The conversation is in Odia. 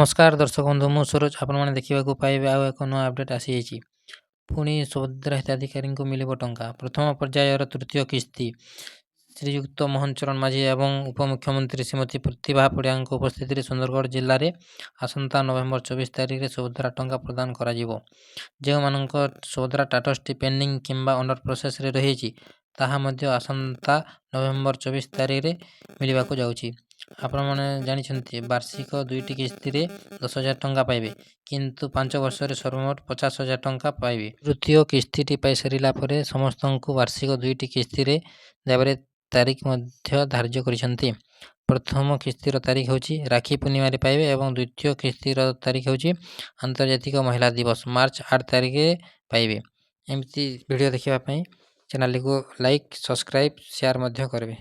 ନମସ୍କାର ଦର୍ଶକ ବନ୍ଧୁ, ମୁଁ ସରୋଜ। ଆପଣମାନେ ଦେଖିବାକୁ ପାଇବେ, ଆଉ ଏକ ନୂଆ ଅପଡ଼େଟ୍ ଆସିଯାଇଛି। ପୁଣି ସୁଭଦ୍ରା ହିତାଧିକାରୀଙ୍କୁ ମିଳିବ ଟଙ୍କା। ପ୍ରଥମ ପର୍ଯ୍ୟାୟର ତୃତୀୟ କିସ୍ତି ଶ୍ରୀଯୁକ୍ତ ମୋହନ ଚରଣ ମାଝୀ ଏବଂ ଉପମୁଖ୍ୟମନ୍ତ୍ରୀ ଶ୍ରୀମତୀ ପ୍ରତିଭା ପଡ଼ିଆଙ୍କ ଉପସ୍ଥିତିରେ ସୁନ୍ଦରଗଡ଼ ଜିଲ୍ଲାରେ ଆସନ୍ତା ନଭେମ୍ବର 24 ତାରିଖରେ ସୁଭଦ୍ରା ଟଙ୍କା ପ୍ରଦାନ କରାଯିବ। ଯେଉଁମାନଙ୍କ ସୁଭଦ୍ରା ଷ୍ଟାଟସ୍ଟି ପେଣ୍ଡିଂ କିମ୍ବା ଅଣ୍ଡର ପ୍ରୋସେସ୍ରେ ରହିଛି, ତାହା ମଧ୍ୟ ଆସନ୍ତା ନଭେମ୍ବର 24 ତାରିଖରେ ମିଳିବାକୁ ଯାଉଛି। ଆପଣମାନେ ଜାଣିଛନ୍ତି, ବାର୍ଷିକ ଦୁଇଟି କିସ୍ତିରେ 10,000 ଟଙ୍କା ପାଇବେ, କିନ୍ତୁ 5 ବର୍ଷରେ ସର୍ବମୋଟ 50,000 ଟଙ୍କା ପାଇବେ। ତୃତୀୟ କିସ୍ତିଟି ପାଇସାରିଲା ପରେ ସମସ୍ତଙ୍କୁ ବାର୍ଷିକ ଦୁଇଟି କିସ୍ତିରେ ଦେବାରେ ତାରିଖ ମଧ୍ୟ ଧାର୍ଯ୍ୟ କରିଛନ୍ତି। ପ୍ରଥମ କିସ୍ତିର ତାରିଖ ହେଉଛି ରାକ୍ଷୀ ପୂର୍ଣ୍ଣିମାରେ ପାଇବେ ଏବଂ ଦ୍ୱିତୀୟ କିସ୍ତିର ତାରିଖ ହେଉଛି ଆନ୍ତର୍ଜାତିକ ମହିଳା ଦିବସ ମାର୍ଚ୍ଚ 8 ତାରିଖରେ ପାଇବେ। ଏମିତି ଭିଡ଼ିଓ ଦେଖିବା ପାଇଁ ଚ୍ୟାନେଲଟିକୁ ଲାଇକ୍, ସବସ୍କ୍ରାଇବ୍, ସେୟାର ମଧ୍ୟ କରିବେ।